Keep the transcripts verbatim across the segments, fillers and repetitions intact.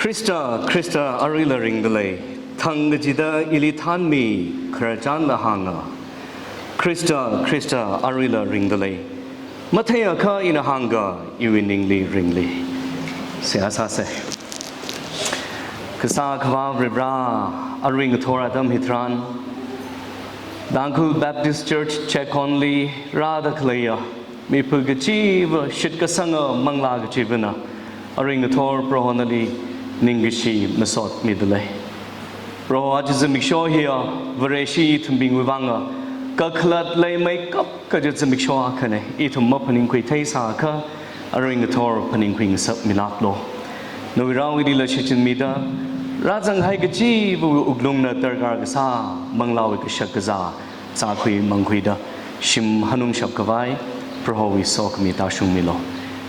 Khrista, Khrista aruila ringdalei, thangkachida ili thanmi khararchanla hānga. Khrista, Khrista aruila ringdalei, matheiakha ina hāngga iwui ningli ringli. Seihā sāsa. Kasā Akhava Varivara, aruingathor atam hitharan, Tangkhul Baptist Church Checkon li rāda khaleiya mipā kachiva shitkasanga manglā kachivana aruingathor Proho nali ningkashi masot midalei. Proho, aja zimiksho hiya Vareshi ithumbingwui vanga kakhalat leimeikap kaja zimiksho akhana, ithum maphaningkhui theisākha aruingathor phaningkhui ngasakmilāklu. Nawui rao ilila shichinmida, rāzanghai kachivawui wuklungna darkar kasā manglāwui kashak kazā zākhui mangkhuida shim hanungshap khavai Prohowui sokhami tāshungmilu.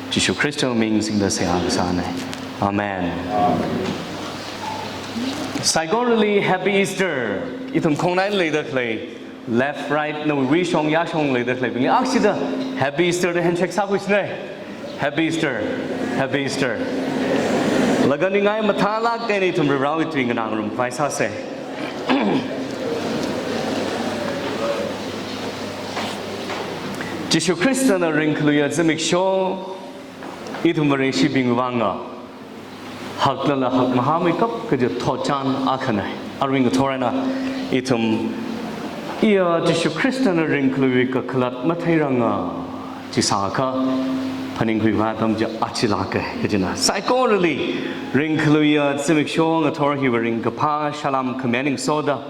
Jishu Khristawui ming singda seihā kasāna. Amen. Saikorali Happy Easter. Ithum khongnai leida khalei, left, right, nawui shong yāshong leida khaleibingli akhashida Happy Easter da handshake sākhuisina. Happy Easter. Happy Easter. Laga ningai mathālāk eina ithum Varivarawui tui nganāngarumkhavai sāsa. Jishu Khristana ringkhaluiya zimiksho ithum Vareshibingwui vanga haklala hakmahāmeikap kaja thotchan akhana. Aruingathor eina ithum, iya Jishu Khristana ringkhaluiwui kakhalat matheiranga chi sākha phaningkhuikhavai atam chi achilāka kajina. Saikorali ringkhaluiya zimiksho ngathor hiwui ringkaphā salām khami eina ngasoda,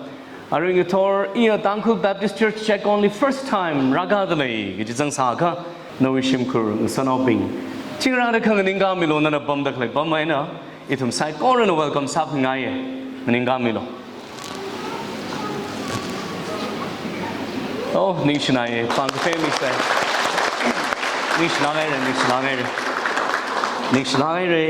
aruingathor iya Tangkhul Baptist Church Checkon li first time rākadalei kaji zangsākha, nawui shimkhur ngasānaobing, chingrāda khanganingkāmilu, nana pamda khalei pam eina ithum saikorana welcome sāphungngaiya. Nganingkāmilu. Oh, ningshinaiya, pāng kafei misa. Ningshilāk haira, ningshilāk haira. Ningshilāk haira.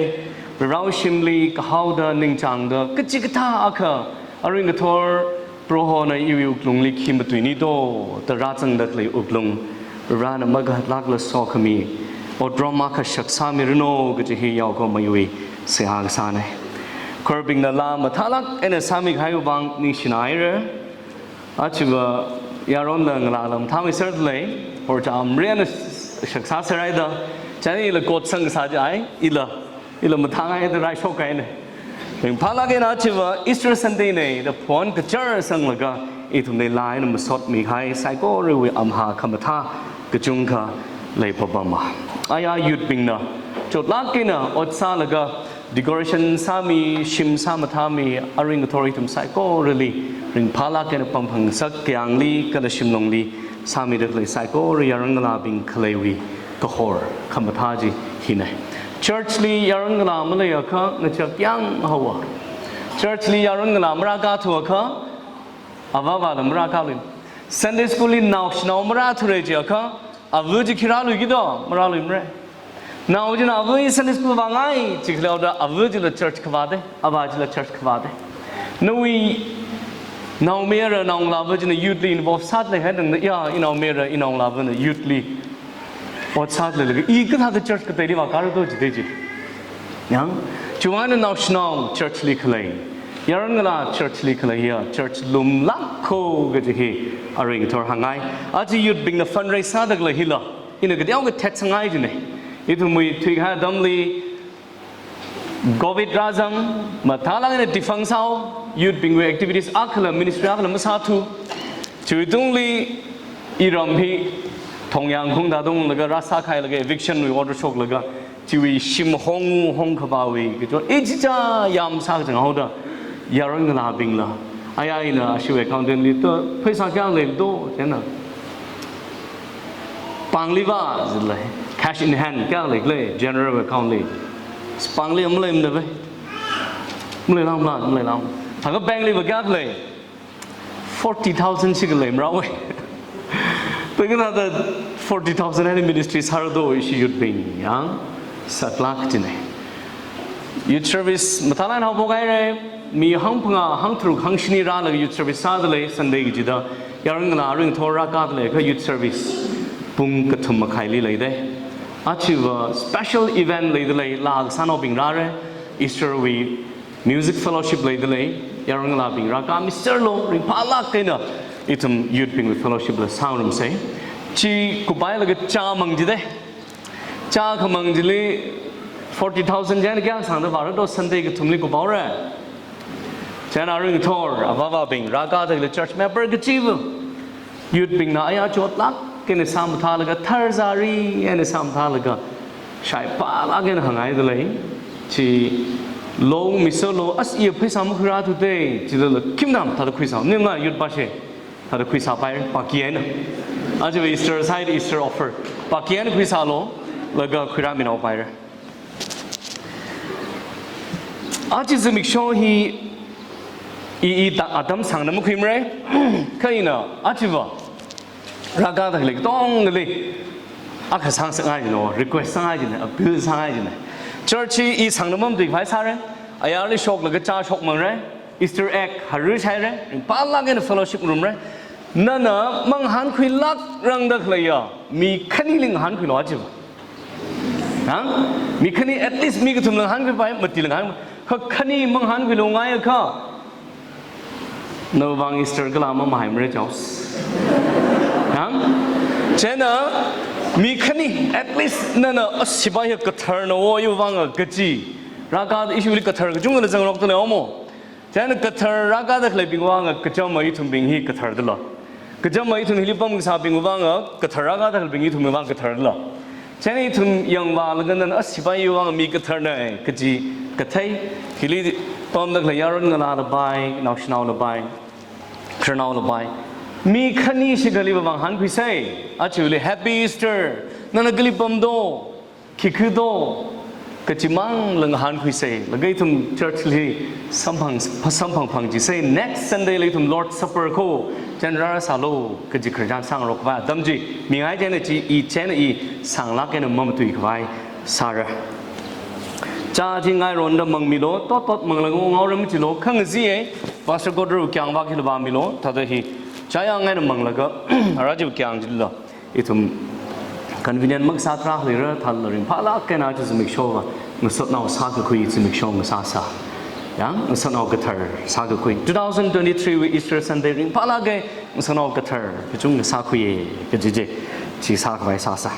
Varivara shimli kahaoda, ningchāngda, kachikathā akha, aruingathor Prohona iwui wuklungli khi matuini do da rāzangda khalei wuklung, Varivarana makahatlākla sokhami otram akha shak sāmiranu kaji hi yaokahomawui seihā kasāna. Choir bingna laa mathālāk eina sāmikahaiwui vang ningshinaira. Achiva yaronla ngalāla mathāmei serdalei, horcham riana shak sāserhaida, chieina ila kot sang kasā chi ai, ila, ila mathāngaida raishokkahaina. Ringphālāk eina achiva Easter Sunday na da phon kachar sanglaga, ithumli laa eina masotmikahai saikorawui amha khamathā kachungkha leipapama. Aya youth bingna chotlāk eina ot sālaga, decoration sāmi, shim sāmathāmi, aruingathor ithum saikorali ringphālāk eina pangphang ngasak kayāngli kala shimlongli sāmida khalei saikora yaron ngalābing khaleiwui kahor khamathā chi hina. Church li yaron ngalā maleiakha ngachak yānghaowa. Church li yaron ngalā marākathuakha, avāvāla marākalui. Sunday school li naoshinao marāthura jiakha, ava chi khi rāluiki do? Marāluimara. Nao china ava hi Sunday school vāngai chi khaleoda, ava chila church khavāda, avā chila church khavāda. Nawui naomayara naongalāva china youth li involve sāda leihai tangda, ya, inaomayara inaongalāvana youth li ot sāda leilaga, i kathāda church kateili vākara do jida chi. Yang, chiwuivang eina naoshinao church li khalei, yaron ngalā church li khalei hiya church lumlāk kho kaji hi aruingathor hāngngai. Aja youth bingna fundraise sāda khalei hila, ina kateokha thetsangngai jina. Ithumwui thuikahai atamli covid rāzang, mathālāk eina defunct sāhao, youth bingwui activities akhala, ministry akhala masāthu. Chiwui tungli iram hi thongyāng khung tātunglaga rāsākhailaga, eviction wui order shoklaga, chiwui shim hong hong khavāwui kachot ichicha yam sākazang haoda, yaron ngalābingla, aya ina ashiwui accountant li to, pheisā kayākha lei do, chieina pāngli vā zilei, cash in hand kayākha leikhala, general account li. Pāngli maleimana vai. Maleilāmala, maleilāmala. Thākha bank li va kayākha lei? Forty thousand shikha leimara vai. Pāng kathāda forty thousand eina ministry sāra do ishi youth bing, yang, saklāk jina. Youth service mathālāk eina haophok haira, mi hangphangā, hangtharuk, hangshini rālaga youth service sāda lei, Sunday kachida, yaron ngalā aruingathor rākada leiakha youth service pung kathum makhaili leida. Achiva special event leida lei, laa kasānaobing rāra. Easter wui music fellowship leidalei, yaron ngalābing rākāmi serlo, ringphālāk eina ithum youth bingwui fellowship la sāngarumsei. Chi kuphailaga chāmang jidei. Chākhamang chili forty thousand chieina kayākha sāngda vāra do, Sunday kathumli kuphaora. Chieina ringthor, avāvābing, rākāda khalei church member kachiva, youth bingna aya chotlāk eina sāmathālaga, tharzari eina sāmathālaga, shaiphālāk eina hānghaidalei. Chi lo mi serlo, as iya pheisā makhuirāthu dei, chilala khimnam thāda khuisā, ninga youth pāshe, thāda khuisāpai, paki eina. Aja Easter side Easter offer, paki eina khuisālo, laga khuirāminaopaira. Aja zimiksho hi i, i ta atam sāngda makhuimara, kha ina ajava rākāda khalei katongali akha sāngasakngai jino, request sāngai jino, appeal sāngai jino. Church hi i sāngda mamatuikhavai sāra, ayarli shoklaga chā shokmangra, Easter egg harui shaira, ringphālāk eina fellowship ngarumra. Nana mangahānkhuilākrangda khaleiya mi khanili ngahānkhuilo ajava. Hang? Mi khani, at least mi kathumla ngahānkhuipai, matila ngahān, kha khani mangahānkhuilo ngaiakha, nawui vang Easter kala mamahaimara jaos. Hang? Chieina mi khani, at least nana, as hiva hi katharna o iwui vanga kaji, rākāda ishiwuili kathar kachungkhala zangrokdalei omo. Chieina kathar rākāda khaleibing vanga kachama ithumbing hi kathardala, kachama ithum hili pamkasābing vanga kathar rākāda khaleibing ithum vang kathardala. Chieina ithum yangvālaga nana, as hiva iwui vanga mi katharna kaji kathei, hili pamda khalei yaron ngalālapai, naoshinao lapai, khararnao lapai, mi khani shikhali vang ngahānkhuisei. Ajali Happy Easter, nana kali pamdo, khikha do, kachimang la ngahānkhuisei. Laga ithum church li samphang, samphang phang jisei. Next Sunday la ithum Lord Supper kho, chieina rāra sālo, kaji khararchan sāngarokpa atam chi mingai chieina chi, i chieina i sānglāk eina mamatuikhavai sāra. Chā chi ngaironda mangmilo, tot tot manglaga ngaora machilo, khangazei, Pastor Godru kyang vak hila vāmilo, thāda hi chāyang eina manglaga, ara chi kyang chila ithum convenient makasā tarākha leira, thālala ringphālāk eina aja zimiksho va ngasotnao sākakhui zimiksho ngasāsa. Yang, ngasotnao kathar sākakhui. Two thousand twenty-three wui Easter Sunday ringphālāka, ngasotnao kathar kachungkha sākhuiya kaji chi, chi sākhavai sāsa.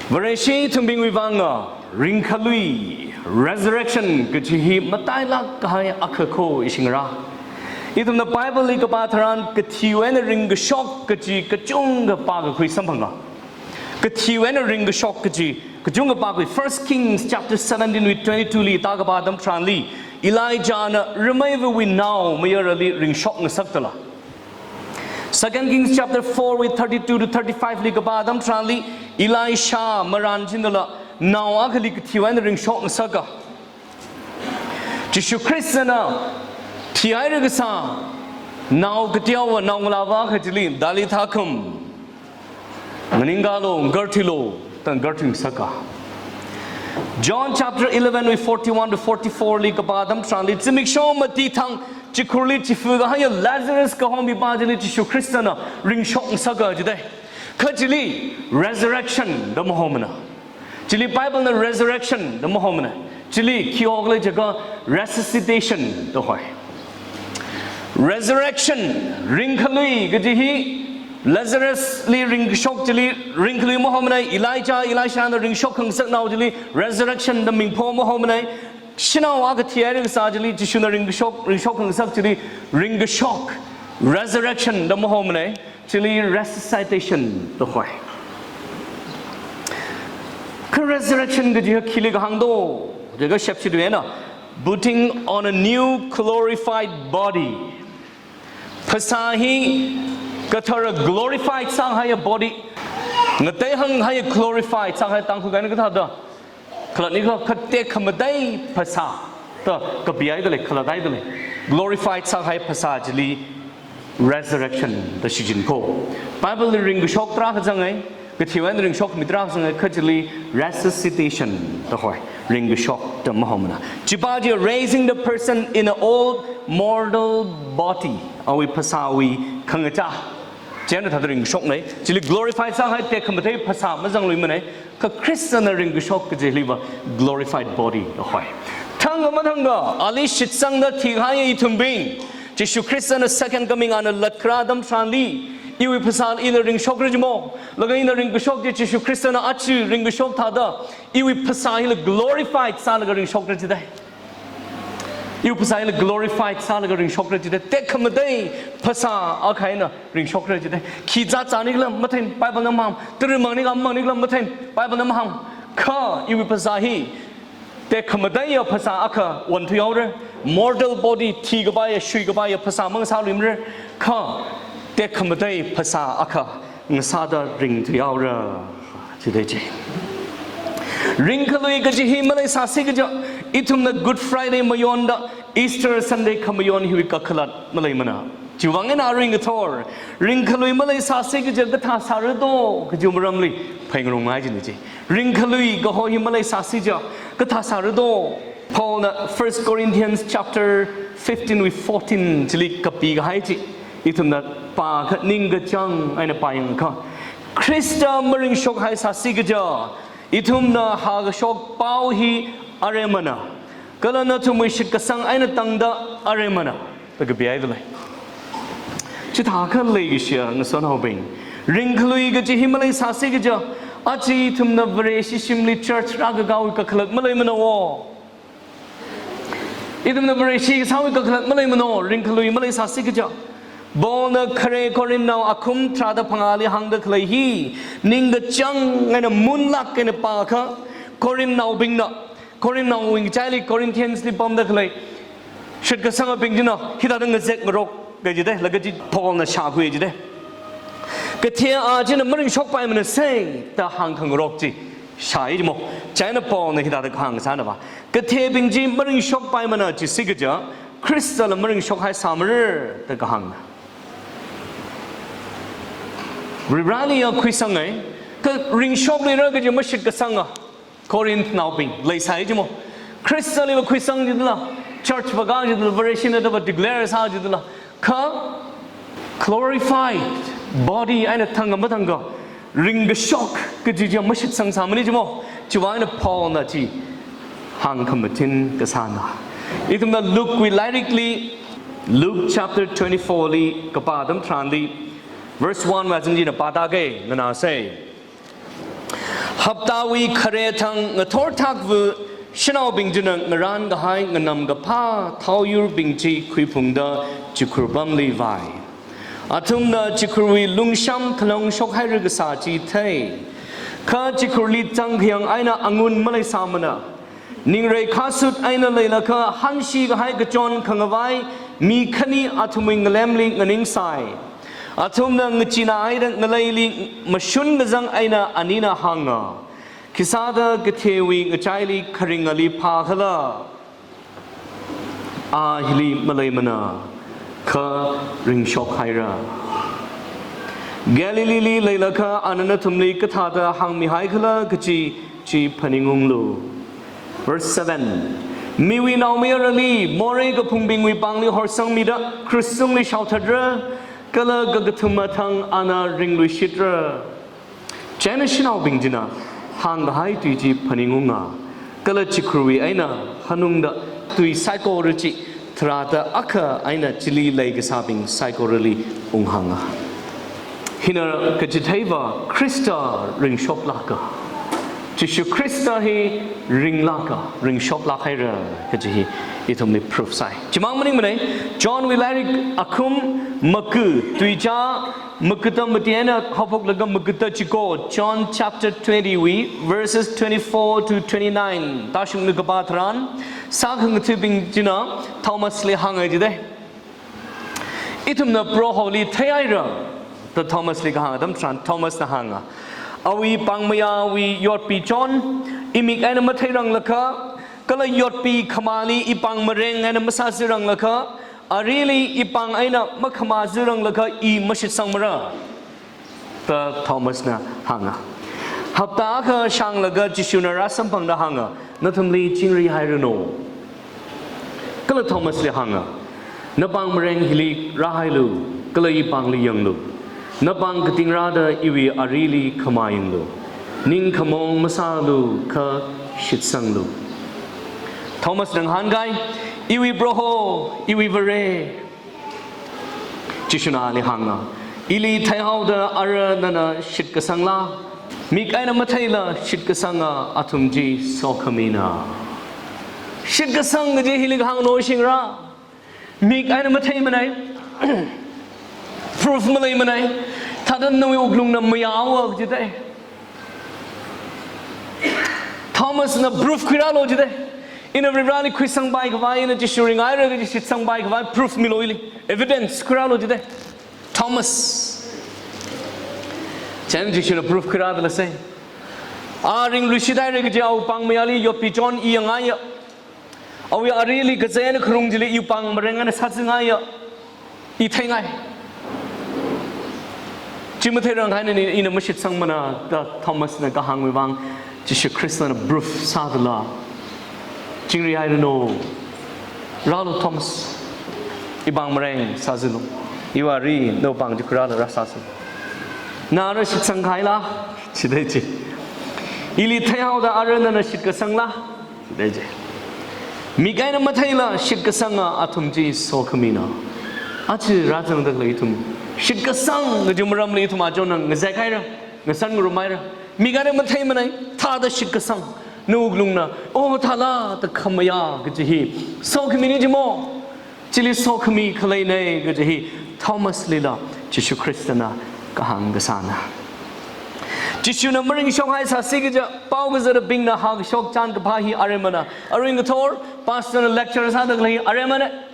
Vareshi ithumbingwui vanga ringkhalui, resurrection kaji hi matailāk kahai akha kho ishi ngarā. Ithumna Bible li kapā tharan kathiwui eina ringkashok kaji kachungkha pākakhui samphanga. Kathiwui eina ringkashok kaji kachungkha pākhui. First Kings chapter seventeen wui twenty-two li tākapā atam tharanli, Elijahna rameivawui nao mayarali ringshok ngasakdala. Second Kings chapter four wui thirty-two to thirty-five li kapā atam tharanli, Elisha marān chindala nao akhali kathiwui eina ringshok ngasaka. Jishu Khristana thihaira kasā nao kateowa, naongalāva akha chili, Talitha kum, nganingkalo, ngarthilo, da ngarthingasaka. John chapter eleven wui forty-one to forty-four li kapā atam tharanli, zimiksho mati thang chikhurli chifa kahaiya Lazarus kaho mipā chili Jishu Khristana ringshok ngasaka jidalei. Kha chili resurrection da mahomana. Chili Bible na resurrection da mahomana. Chili khi hokhala jiakha resuscitation da hoi. Resurrection, ringkhalui kaji hi, Lazarus li ringkashok chili ringkhalui mahomana, Elijah, Elishana ringshok khangasak nao chili resurrection da mingpho mahomana. Shanao akha thihaira kasā chili Jishuna ringkashok, ringshok khangasak chili ringkashok, resurrection da mahomana. Chili resuscitation da hoi. Kha resurrection kaji hi khili kahāng do jiakha shepshitwui eina, putting on a new glorified body. Phasā hi kathara glorified sāhaiya body, ngateihānghaiya glorified sāhai Tangkhul eina kathāda, khalatni kha kate khamatei phasā da kapihaidalei, khalathaidalei. Glorified sāhai phasā chili resurrection da shichin kho. Bible li ringkashok tarākha zangai, kathiwui eina ringshok mi tarākha zangai, kha chili resuscitation da hoi, ringkashok da mahomana. Chipā chi raising the person in an old mortal body, awui phasāwui khangachā Chieina thāda ringkashokna. Chili glorified sāhai tekhamatei phasā mazangluimana. Kha Khristana ringkashok kaji hiliva glorified body kahoi. Thangkha mathangkha, ali shitsangda thihai ithumbing, Jishu Khristana second coming ana latkharā atam tharanli, iwui phasā ina ringshokra jimo. Laga ina ringkashok chi Jishu Khristana aja ringkashok thāda, iwui phasā hila glorified sālaga ringshokra jida. Iwui phasā hila glorified sālaga ringshokra jida. Tekhamatei phasā akha eina ringshokra jida. Khi zat zānikhala matheina, Bible na mahāng. Tara mangni ka mangnikhala matheina, Bible na mahāng. Kha iwui phasā hi tekhamateiya phasā akha onthuihaora. Mortal body, thikapaiya, shuikapaiya phasā mangasāluimara. Kha tekhamatei phasā akha ngasāda ringthuihaora. Chithāda chi. Ringkhalui kaji hi maleisāsi kaja, ithumna Good Friday mayonda Easter Sunday khamayon hiwui kakhalat maleimana. Chiwuivang eina aruingathor, ringkhalui maleisāsi kaja kathā sāra do kaji maramli phāngarumngai jina chi. Ringkhalui kaho hi maleisāsi kaja kathā sāra do. Paulna First Corinthians chapter fifteen wui fourteen chili kapikahai chi ithumna pākha ningkachāng eina pāyangakha, Khrista maringshokhaisāsi kaja, ithumna hākashok pao hi aremana, kala nathumwui shitkasang eina tangda aremana, da kapihaida lei. Chithākha leikashiya ngasotnaobing, ringkhalui kaji hi maleisāsi kaja, aja ithumna Vareshi shimli church rākakāwui kakhalat maleimana wo. Ithumna Vareshi kasāwui kakhalat maleimana, ringkhalui maleisāsi kaja. Paulna khare Corinth nao akhum tharāda phangāli hāngda khalei hi ningkachāng eina munlāk eina pākha, Corinth naobingna, Corinth naowui ngachaili, Corinthians li pamda khalei shitkasangabing china hithāda ngazek ngarok ka jida, laga chi Paulna shākhui jida. Kathei a china maringshokpaimanasa da hāngkhangarok chi shāi jimo. Chieina Paulna hithāda kahāng sāna ba, katheibing chi maringshokpaimana jisi kaja, Khristala maringshokhaisāmara da kahāngna. Varivarali ya khuisangai, kha ringshokluira kaji mashitkasanga Corinth naobing leisai jimo. Khristali va khuisang jidala, church va ka jidala, Vareshina da va declare sā jidala, kha glorified body eina thangkha mathangkha ringkashok kaji chi mashitsangsāmana jimo. Chiwuivang eina Paulna chi hāngkhamatin kasāna. Ithumna Luke wui lairikli, Luke chapter twenty-four li kapā atam tharanli, verse one wui azing china pātākei, nganāsei. Haptawui khare thang ngathor thakva shanaobing china ngarānkahai nganamkaphā thaoyurbing chi khuiphungda chikhur pamli vai. Athumna chikhurwui lungsham khalong shokhaira kasā chi thei. Kha chikhurli zangkhayang eina angun maleisāmana. Ningreikha sut eina leilakha hanshi kahai kachon khangavai mi khani athumwui ngalemli nganingsai. Athumna ngacheenahaida ngaleili mashun kazang eina anina hānga, khisāda katheiwui ngachaili kharinga ali phākhala? A hili maleimana, kha ringshokhaira. Galileeli leilakha ana nathumli kathāda hāngmihaikhala kaji chi phaningunglu. Verse seven. Miwui Naomayarali morei kaphungbingwui pāngli horsangmida krush tungli shaothatra, kala kakathuma thang ana ringluishitra. Chieina shanaobing china hāngkahai tui chi phaningunga, kala chikhurwui eina hanungda tui saikora chi tharāda akha eina chili leikasābing saikorali unghānga. Hina kachitheiva Khrista ringshoklāka. Jishu Khrista hi ringlāka, ringshoklākhaira kaji hi ithumli proof sāi. Chimang maningmana, John wui lairik akhum maku, tuizā makuta mati eina haophoklaga makuta chiko, John chapter twenty wui, verses twenty-four to twenty-nine. Tāshungda kapā tharan, sākhangathabing china Thomas li hānga jida. Ithumna Proholi theihaira, da Thomas li kahāng atam tharan Thomas na hānga, awui pāngmayāwui yotpi chon, imik eina matheiranglakha, kala yotpi khamāli ipāng mareng eina masāziranglakha, arili ipāng eina makhamāziranglakha i mashitsangmara, da Thomas na hānga. Hapta akha shānglaga Jishuna rāsamphangda hānga, nathumli chingri hairanu. Kala Thomas li hānga, napāng mareng hili rāhailu, kala ipāngli yanglu. Napāng katingrāda iwui arili khamayunglu. Ningkhamong masālu kha shitsanglu. Thomasna ngahānkai, iwui Proho, iwui Vare. Jishuna ali hānga, ili theihaoda ara nana shitkasangla? Mik eina matheila shitkasanga athum chi sokhamina. Shitkasang kaji hili kahāngna shingra. Mik eina matheimanei. Proof maleimanei. Thāda nawui wuklungna mayāhaowa kajidei. Thomasna proof khuirālu jidei. Ina Varivarāli khuisangpai khavai, ina Jishu ringhaira kaji shitsangpai khavai proof milu ili. Evidence khuirālu jidei. Thomas. Chieina Jishuna proof khuirāda leisai. A ringluishit haira kaji awui pāng mayāli yotpi chon i yangngaiya. Awui arili kazei eina kharung chili iwui pāng mareng eina sāzingngaiya. I theingai. Chi matheirang haina ni, ina mashitsangmana da Thomasna kahāngwui vāng, Jishu Khristana proof sādala. Chingri hairanu. Rālu Thomas. Iwui pāng mareng sāzilu. Iwui ari nawui pāng chi khuirāla rāsāzilu. Nara shitsangkahaila. Chidei chi. Ili theihaoda ara nana shitkasangla? Chidei chi. Mik eina matheila shitkasanga athum chi sokhamina. Aja rāzangda khalei ithum shitkasang kaji maramli ithum achonna ngazek haira, ngasan ngarumhaira. Mik eina matheimanei, thāda shitkasang. Nawui wuklungna, o thāla da khamayā kaji hi sokhamina jimo. Chili sokhami khaleinei kaji hi Thomaslila Jishu Khristana kahāng kasāna. Jishuna maringshok haisāsi kaja, pao kazātabingna hāngkashok chānkaphā hi aremana. Aruingathor, pastorna lecture sāda khalei hi aremana.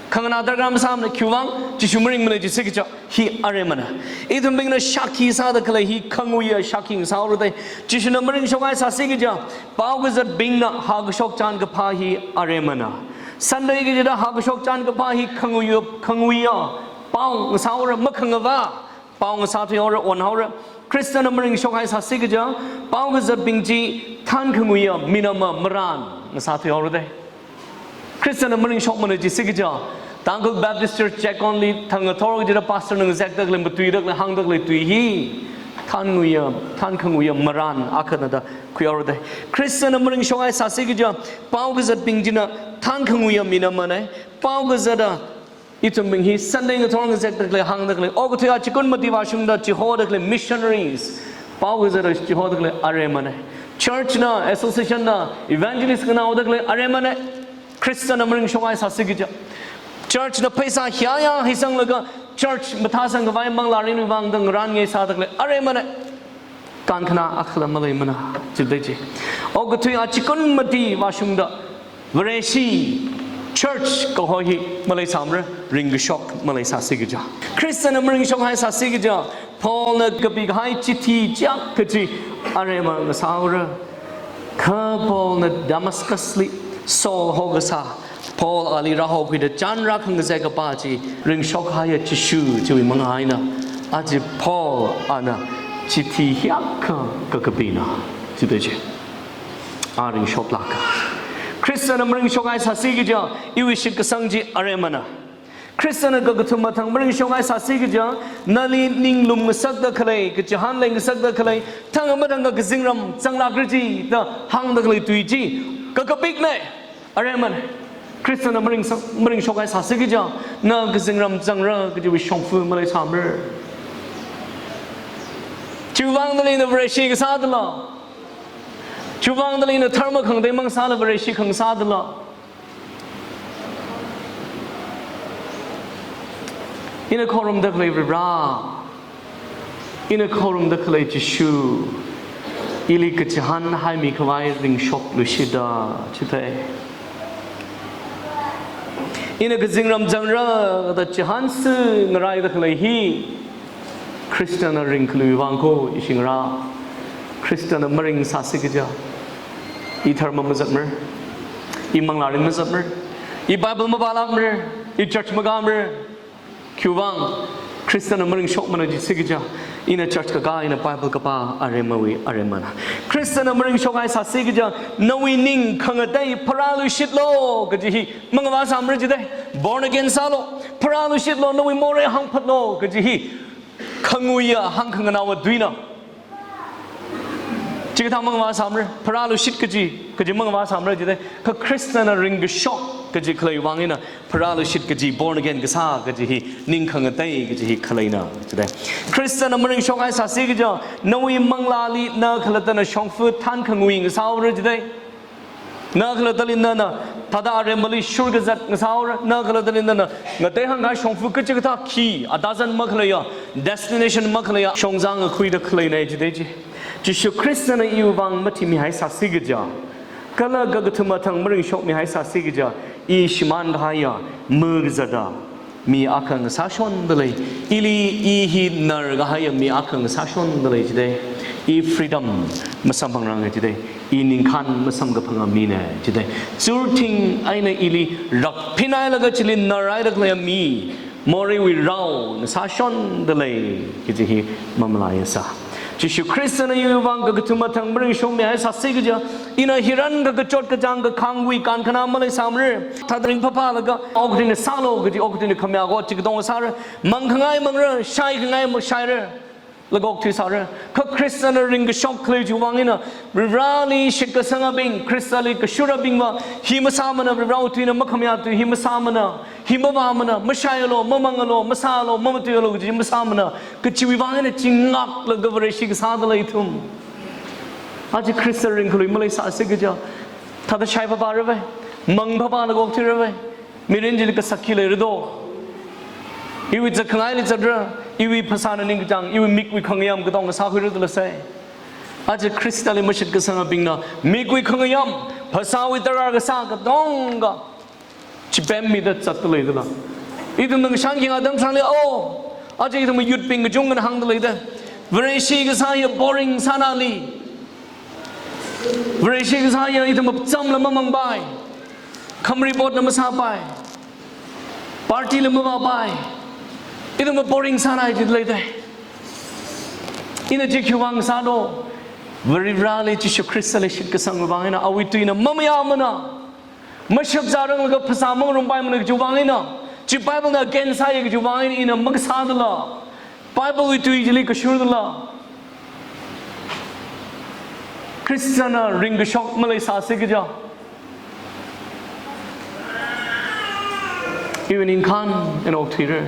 Khanganā darkar masāmana, khiwuivāng, Jishu maringmana jisi kaja, hi aremana. Ithumbingna shākhi sāda khalei hi khanguiya shākhi ngasāhaora dei. Jishuna maringshok haisāsi kaja, pao kazātabingna hāngkashok chānkaphā hi aremana. Sunday kajida hāngkashok chānkaphā hi khanguiya, khanguiya pao ngasāhaora, makhangavā pao ngasāthuihaora, onhaora. Khristana maringshok haisāsi kaja, pao kazātabing chi thānkhanguiya minama marān ngasāthuihaora dei. Khristana maringshokmana jisi kaja, Tangkhul Baptist Church Checkon li thang ngathor kajida pastorna ngazekda khalei, matuida khalei, hāngda khalei tui hi thānnguiya, thānkhanguiya marān akhana da khuihaora dei. Khristana maringshok haisāsi kaja, pao kazātabing china thānkhanguiya minamanei. Pao kazāta ithumbing hi Sunday ngathor ngazekda khalei, hāngda khalei, okathui achikun mati vāshungda chihoda khalei missionaries, pao kazāta chihoda khalei aremanei. Church na, association na, evangelist nganaoda khalei aremanei. Khristana maringshok haisāsi kaja, church na pheisā hiya hiya hisanglaga church mathāsangkhavai manglā mirinwui vāngda ngarānngai sāda khalei aremanei. Kankhana akhala maleimana, chidei chi. Okathui achikun mati vāshungda Vareshi church kaho hi maleisāmara, ringkashok maleisāsi kaja. Khristana maringshok haisāsi kaja, Paulna kapikahai chithi chiyākha chi arema ngasāhaora. Kha Paulna Damascus li Saul hokasā, Paul ali rāhokhuida chān rākhangazek kapā chi, ringshok haiya Jishu chiwui manga eina, aja Paul ana chithi hiyākha kakapina, chidei chi. A ringshoklāka. Khristana maringshok haisāsi kaja, iwui shitkasang chi aremana. Khristana kakathuma thang maringshok haisāsi kaja, nali ninglum ngasakda khalei, kachihān leingasakda khalei, thang mathang kazingram zanglākra jida hāngda khalei tui chi kakapiknei. Aremanei. Khristana maringsa-, maringshok haisāsi kaja, na kazingram zangra kajiwui shongfa maleisāmara. Chiwuivāngdalei na Vareshi kasādala? Chiwuivāngdalei na dharma khangatei mang sāla Vareshi khangasādala? Ina khorumda khalei Varivarā, ina khorumda khalei Jishu, ili kachihān haimikhavai ringshokluishita, chithei. Ina kazingram zangra da chihānsi ngaraida khalei hi Khristana ringkhaluiwui vāng ko, ishi ngarā. Khristana maringsāsi kaja, i dharma mazatmara, i manglā ring mazatmara, i Bible mapālākmara, i church makāmara. Khiwuivāng? Khristana maringshokmana jisi kaja, ina church kakā, ina Bible kapā aremawui aremana. Khristana maringshok haisāsi kaja, nawui ning khangatei pharāluishitlu kaji hi mangavā sāmara jidei. Born again sālu, pharāluishitlu, nawui morei hāngphatlu kaji hi khanguiya hāngkhanganāwa tuina. Chikathā mangvā sāmara, pharāluishit kaji, kaji mangvā sāmara jidalei. Kha Khristana ringkashok kaji khalei vang eina, pharāluishit kaji, born again kasā kaji hi, ning khangatei kaji hi khaleina jidalei. Khristana maringshok haisāsi kaja, nawui manglāli na khalattana shongfa thankhangui ngasāhaora jidalei. Na khalattali nana thāda aremali shurkazat ngasāhaora, na khalattali nana ngatei hāngkahai shongfa kachikathā khi, atazan makhaleiya, destination makhaleiya shongza ngakhuida khaleina jidalei chi. Jishu Khristana iwui vang mathimi haisāsi kaja, kala kakathuma thang maringshokmi haisāsi kaja, i shimān kahaiya, makazata mi akha ngasāshondalei, ili i hi narkahaiya mi akha ngasāshondalei jidalei, i freedom masamphangranga jidalei, i ningkhān masamkaphanga mina jidalei. Churthing eina ili rakphinhailaga chili narhaida khaleiya mi, moreiwui rao ngasāshondalei kaji hi mamalaiya sā. Jishu Khristana iwui vang kakathuma thang maringshokmi haisāsi kaja, ina hiran kakachot kachāng kakhangwui kankhanā maleisāmara. Thāda ringphāphālaga, okathuina sālu kaji, okathuina khamayā ko, chi katonga sāra, mangkhangai mangra, shaikhangai mashaira, laga okthui sāra. Kha Khristana ringkashok khalei chiwui vang eina, Varivarali shitkasangabing, Khristali kashurabingva, hi masāmana, Varivarawui tuina makhamayā tui hi masāmana, hi mavāmana, mashaialu, mamangalu, masālu, mamatuialu kaji masāmana, kachiwui vang eina chingak laga Vareshi kasādalei ithum. Aja Khrista ringkhalui maleisāsi kaja, thāda shaiphāphāra vai, mangphāphālaga okthuira vai, mirin chili kasak khi leira do? Iwui zatkhangaili zatra, iwui phasāna ningkachāng, iwui mikwui khangayam katonga sākhuira da lāsai. Aja Khristali mashitkasangabingna mikwui khangayam, phasāwui tarākha kasā katonga chipemmida zatdalei dala. Ithumna ngashan khinga atam sangli, oh, aja ithum youthbing kachungkhana hāngdalei da, Vareshi kasā hiya boring sānali. Vareshi kasā hiya ithum apam chamla mamangpai, khamri potna masāpai, partyla mavāpai, ithum boring sānai jidalei da. Ina chi khiwui vang sādo? Varivarali Jishu Khristali shitkasangwui vang eina, awui tuina mamayāmana, mashapzāranglaga phasā mangarumpaimana kajiwui vang eina, chi Biblena against sāya kajiwui vang eina ina makasādala, Biblewui tui chili kashurdala, Khristana ringkashok maleisāsi kaja, iwui ningkhān eina okthuira,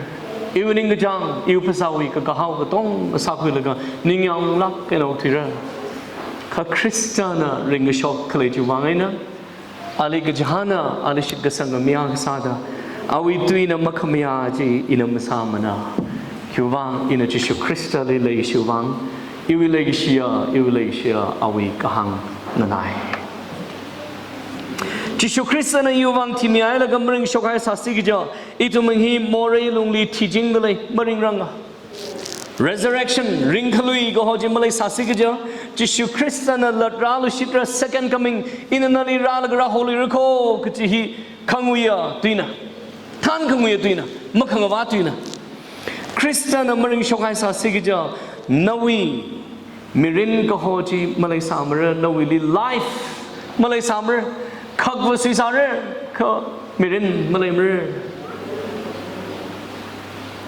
iwui ningkachāng, iwui phasāwui kakahao katonga sākhuilaga ningyānglāk eina okthuira. Kha Khristana ringkashok khalei chiwui vang eina, ali kachihāna, ali shitkasanga mi akha sāda, awui tuina makhamayā chi ina masāmana. Khiwui vang? Ina Jishu Khristali leishiwui vang. Iwui leikashiya, iwui leikashiya awui kahāng nganai. Jishu Khristana iwui vang thimihailaga maringshok haisāsi kaja, ithum hi morei lungli thichingdalei, maringranga. Resurrection, ringkhalui kaho chi maleisāsi kaja, Jishu Khristana latrāluishitra, second coming, ina nali rālaga rāholuira ko kaji hi khanguiya tuina, thankhanguiya tuina, makhangavā tuina. Khristana maringshok haisāsi kaja, nawui mirin kaho chi maleisāmara, nawuili life maleisāmara, khakva suisāra, kha mirin maleimara.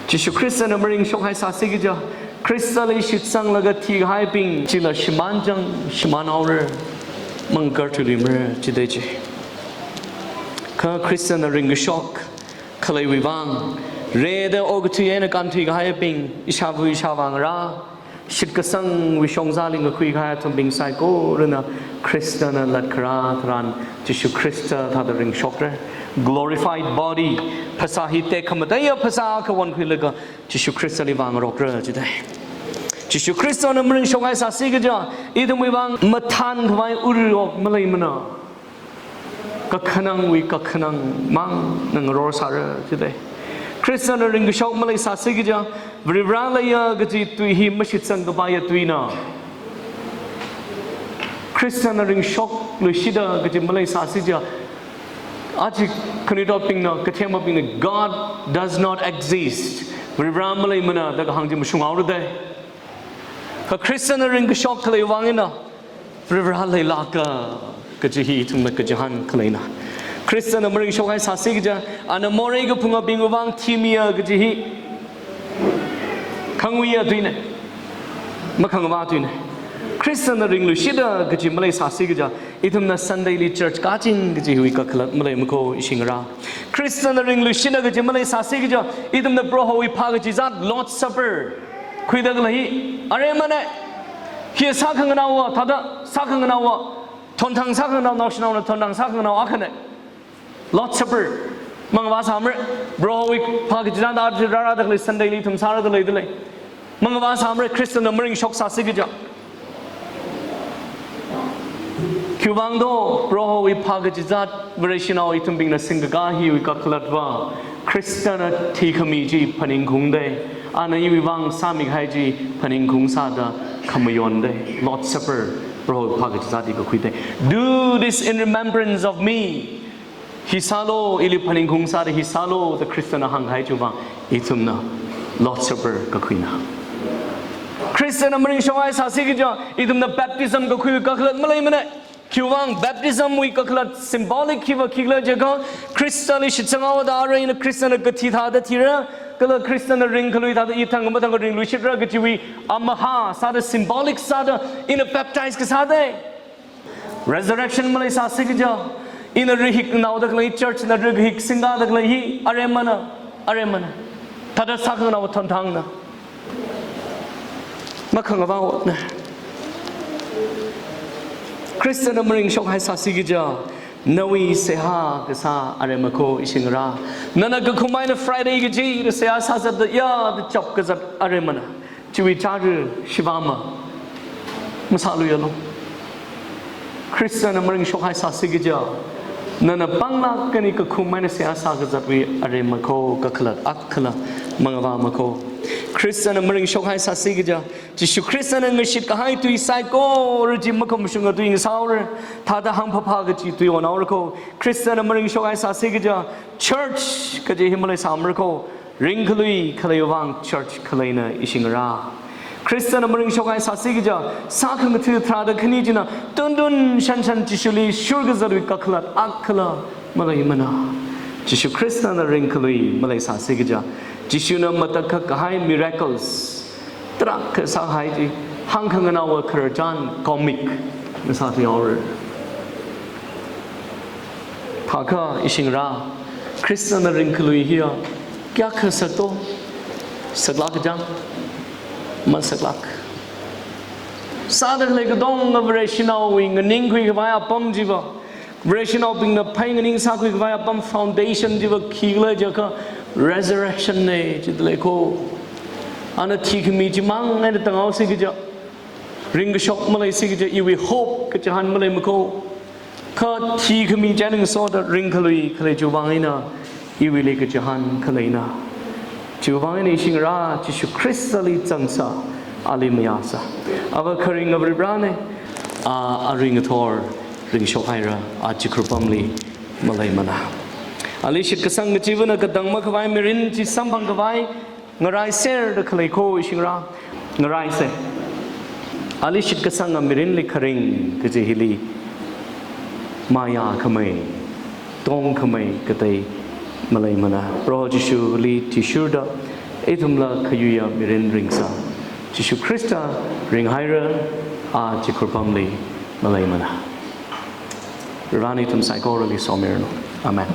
Jishu Khristana maringshok haisāsi kaja, Khristali shitsanglaga thikahaibing chila shimānchang shimānhaora, mangkar thuiluimara jidalei chi. Kha Khristana ringkashok khaleiwui vang, rida okathui eina kānthuikahaibing, ishāva ishāvā ngarā, shitkasangwui shongzali ngakhuikahai athumbing saikorana Khristana latkharā tharan Jishu Khrista thāda ringshokra. Glorified body, phasā hi tekhamateiya phasā akha onkhuilaga Jishu Khristali vāngarokra jidalei. Jishu Khristana maringshok haisāsi kaja, ithumwui vang mathānkhavai ur ok maleimana. Kakhanangwui kakhanang mangna ngaror sāra jidalei. Khristana ringkashok maleisāsi kaja, Varivara leiya kaji tui hi mashitsang kapaiya tuina. Khristana ringshokluishita kaji maleisāsi kaja, aja khanuithotbingna, kathemabingna, God does not exist, Varivara maleimana da kahāng chi mashunghaora dei. Kha Khristana ringkashok khaleiwui vang eina Varivara leilāka kaji hi ithumna kachihān khaleina. Khristana maringshok haisāsi kaja, ana morei kaphungabingwui vang thimiya kaji hi Khangui atuina, makhangva atuina. Khristana ringluishita kaji maleisāsi kaja, ithumna Sunday li church kaching kajiwui kakhalat maleimako ishingra. Khristana ringluishita kaji maleisāsi kaja, ithumna Prohowui phā kachizat Lord's Supper khuida khalei hi aremana. Hi sākhanganaowa, thāda sākhanganaowa, thonthang sākhanganao, naoshinaona thonthang sākhanganao akhana. Lord's Supper mangavā sāmara. Prohowui phā kachizat da rārada khalei Sunday li ithum sārada leida lei. Mangavā sāmara, Khristana maringshok sāsi kaja. Khiwuivang do, Prohowui phā kachizat, Vareshinao ithumbingna singkakā hiwui kakhalatva, Khristana thikhami chi phaningungda, ana iwuivang sāmikahai chi phaningungsāda khamayonda. Lord's Supper, Prohowui phā kachizat hi kakhuida. "Do this in remembrance of me." Hi sālu, ili phaningungsāda hi sālu, da Khristana hāngkahai chiwuivang, ithumna Lord's Supper kakhuina. Khristana maringshok haisāsi kaja, ithumna baptism kakhui kakhalat maleimana. Khiwuivang baptism wui kakhalat symbolic khiva khikhala jiakha, Khristali shitsanghaoda arui ina Khristana kathi thāda thira, kala Khristana ringkhalui thāda ithang mathang ringluishitra kajiwui amahā sāda, symbolic sāda, ina baptize kasāda. Resurrection maleisāsi kaja, ina rahiknaoda khalei, church na rahik singkada khalei hi aremana, aremana. Thāda sākhanganao thonthangna. Makhangavāna. Khristana maringshok haisāsi kaja, nawui seihā kasā aremako ishingra. Nana kakhum eina Friday kachida seihā sāzatda ya da chap kazat aremana. Chiwui chara shivāma masāluialu. Khristana maringshok haisāsi kaja, nana panglāk eina kakhum eina seihā sākazatwui aremako kakhalat akhala mangavāmako. Khristana maringshok haisāsi kaja, Jishu Khristana ngashitkahai tui saikora chi makhamashunga tui ngasāhaora, thāda hāngphaphā kaji tui onhaorako. Khristana maringshok haisāsi kaja, church kaji hi maleisāmarako. Ringkhalui khaleiwui vang church khaleina ishingra. Khristana maringshok haisāsi kaja, sākhangatha tharāda khani china tuntun shanshan Jishuli shurkazatwui kakhalat akhala maleimana. Jishu Khristana ringkhalui maleisāsi kaja, Jishuna matakhak kahai miracles tarākha sāhai chi, hāngkhanganaowa khararchan comic na sāthuihaora. Phākha ishingra, Khristana ringkhalui hiya kayākha sakto, saklāk kajang, masaklāk. Sāda khalei katonga Vareshinaowui nganingkhui khavai apam chiva, Vareshinaobingna phei nganing sākhui khavai apam foundation chiva khikhala jiakha resurrection na jidaleiko. Ana thikhami chimang eina tanghaosi kaja, ringkashok maleisi kaja, iwui hope kachihān maleimako. Kha thikhami chi eina ngasoda ringkhalui khalei chiwui vang eina iwuili kachihān khaleina. Chiwui vang eina ishingra, Jishu Khristali zangsā, ali mayāsā. Ava kharinga Varivarana, a, arui ngathor ringshok haira, a chikhur apamli maleimana. Ali shitkasang kachivana katang makhavai mirin chi samphang khavai ngaraiserda khaleiko ishingra, ngaraisa. Ali shitkasanga mirinli kharing kaji hili mayākhamei, tongkhamei katei maleimana. Proho Jishuli athishurda ithumla khayuiya mirin ringsā. Jishu Khrista ringhaira, a chikhur apamli maleimana. Varena ithum saikorali somiranu. Amen.